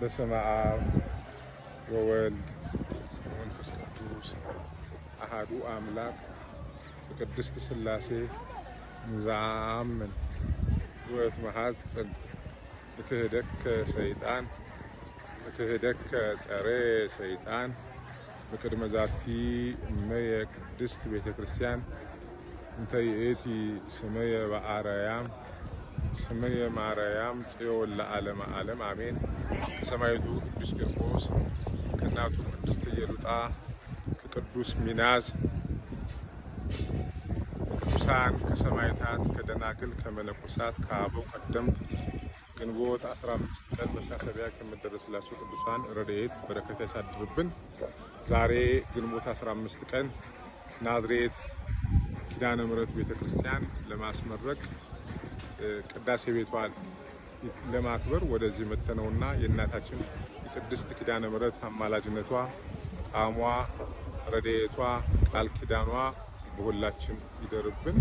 በስመ አብ ወወልድ ወመንፈስ ቅዱስ አሃዱ አምላክ በቅድስት ሥላሴ እንዘአምን ወእትመሐፀን እክህደከ ሰይጣን እክህደከ ጸሬ ሰይጣን በቅድመ ዛቲ እመየ ቅድስት ቤተ ክርስቲያን እንተ ይእቲ ስመየ በአርያም ስመየ ማርያም ጽዮን ለዓለመ ዓለም አሜን። ከሰማዕቱ ቅዱስ ቂርቆስ፣ ከእናቱ ቅድስት ኢየሉጣ፣ ከቅዱስ ሚናስ፣ ከቅዱሳን፣ ከሰማዕታት፣ ከደናግል፣ ከመነኮሳት፣ ከአበው ቀደምት ግንቦት 15 ቀን መታሰቢያ ከሚደረስላቸው ቅዱሳን ረድኤት በረከት ያሳድርብን። ዛሬ ግንቦት 15 ቀን ናዝሬት ኪዳነ ምሕረት ቤተክርስቲያን ለማስመረቅ፣ ቅዳሴ ቤቷን ለማክበር ወደዚህ መጥተነውና የእናታችን የቅድስት ኪዳነ ምሕረት አማላጅነቷ፣ ጣዕሟ፣ ረድኤቷ፣ ቃል ኪዳኗ በሁላችን ይደርብን።